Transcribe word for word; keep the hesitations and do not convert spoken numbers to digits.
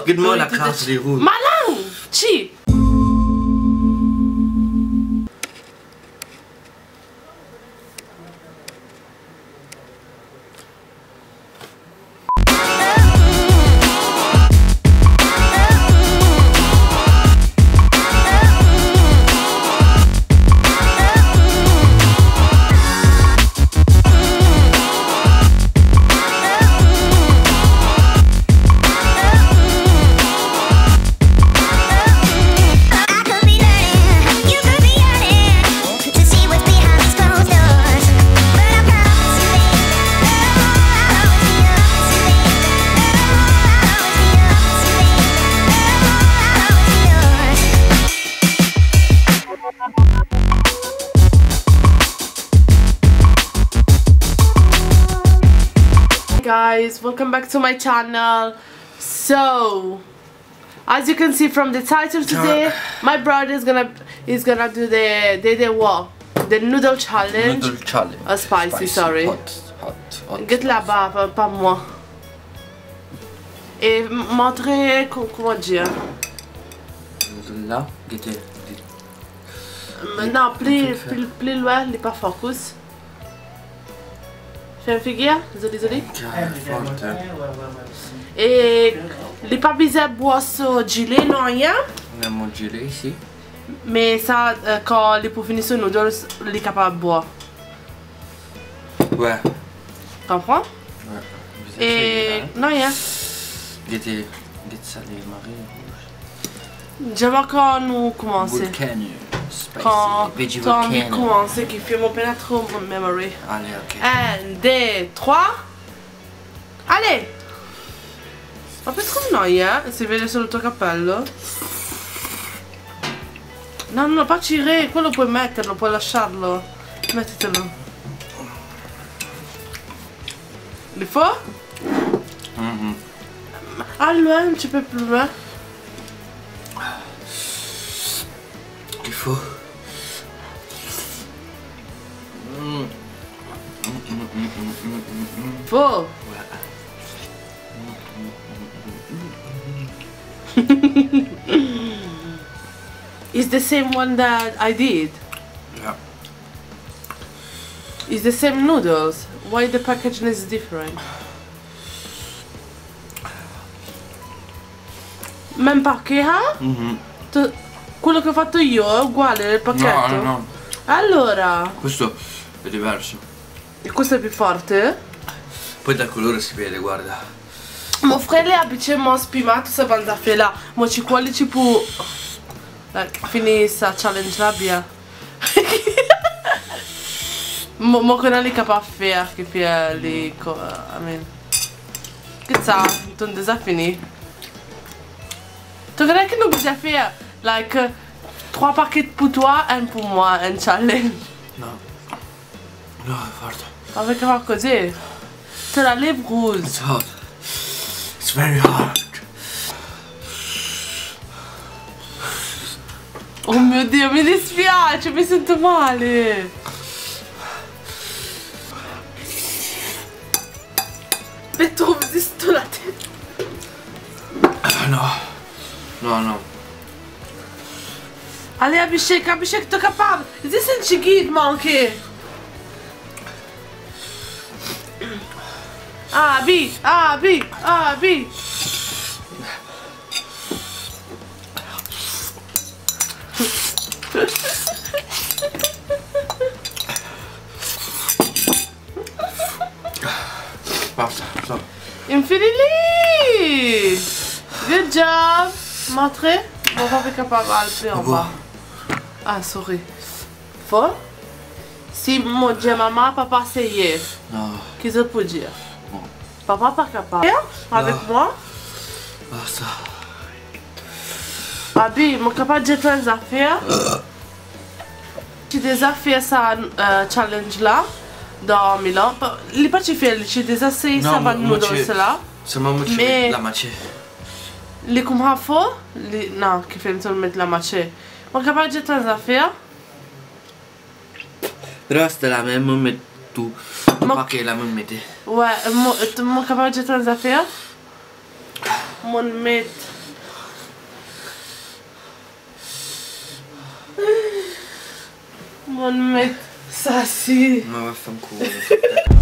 Get mwa lakras li rouz. Malang! Chi! Guys, welcome back to my channel. So, as you can see from the title today, my brother is gonna, is gonna do the, the, the what? The noodle challenge. Noodle challenge. Uh, spicy, sorry. Hot, hot, hot. Get laba, pa, pa mwa. E m-, montre ko-, kouma dir. Noodle la, gete, gete. Non, pli, pli, pli lwin, li pa fokis. Fer enn figir, zoli, zoli. Kare fort, hein. E li pa bizin bwar so dile, nanye. Non, mo dile isi. Me sa, euh, kan li pou fini so noodles, li kapav bwar. Wi. Konpran? Wi. E, nanye. Gete, get sa, li mari. Dir mwa kan nou koumanse. Volcano, spicy, kan, veggie kan volcano. Koumanse, ki fer mo pena tro memory. Ale, ok. Enn, de, trwa. Ale! An plis, kouma nanye, se vinn so to kapab la. Non, non, pa tire, kwa nou pou met, nou pou lase la. Met la. Li for? Mhm. Al lwin, enn ti pe pli lwin. Li for. Mm. Mm, mm, mm. For. Wi. It's the same one that I did. Yeah. It's the same noodles. Why the packaging is different? Mem pake, ha? Mhm. Tu, quello che ho fatto io è uguale nel pacchetto. No, no, no. Allora. Questo è diverso. E questo è più forte? Poi dal colore si vede, guarda. Mo frer li abitie manz piman, tou sa bann zafer la. Mo ti krwar li ti pou, like, fini sa challenge la bien. Mo, mo kone li kapav fer, ki fer li ko-, I mean, get sa, to'nn deza fini. To kone ki nou bizin fer, like, euh, trwa paket pou twa, enn pou mwa, enn challenge. Non. Non, fort. Avek la koze. To lalev rouz. It's hot. It's very hot. Oh mon Dieu, mi dispiace, mi sento male. Pe trouv zis to latet. Ah, non. Non, non. Ale, Abhishek, Abhishek, to kapav. Zis enn ti gid manke. Abi, Abi, Abi. Pas sa, sa. Inn fini li! Good job! Montre. Bon, pa pe kapav al pli anba. Ah, sorry. For? Si mo dir mama, papa seye. Non. Ki zot pou dir? Non. Papa pa kapav. Avek mwa? Ah, sa. Abi, mo kapav dir twa enn zafer? Ti deza fer sa, euh, challenge la dan Milan. Pa, li pa ti fer, li ti deza sey sa bann noodles la. Selman mo ti met lamoitie. Me li kouma for, li, non, ki fer li met lamoitie. Mo kapav dir twa enn zafer? Reste la mem, mo met tou. Mo pake la, mo mete. Wi, mo, mo kapav dir twa enn zafer? Monn met. Monn met sasi. Mwa, mwa, fam kour.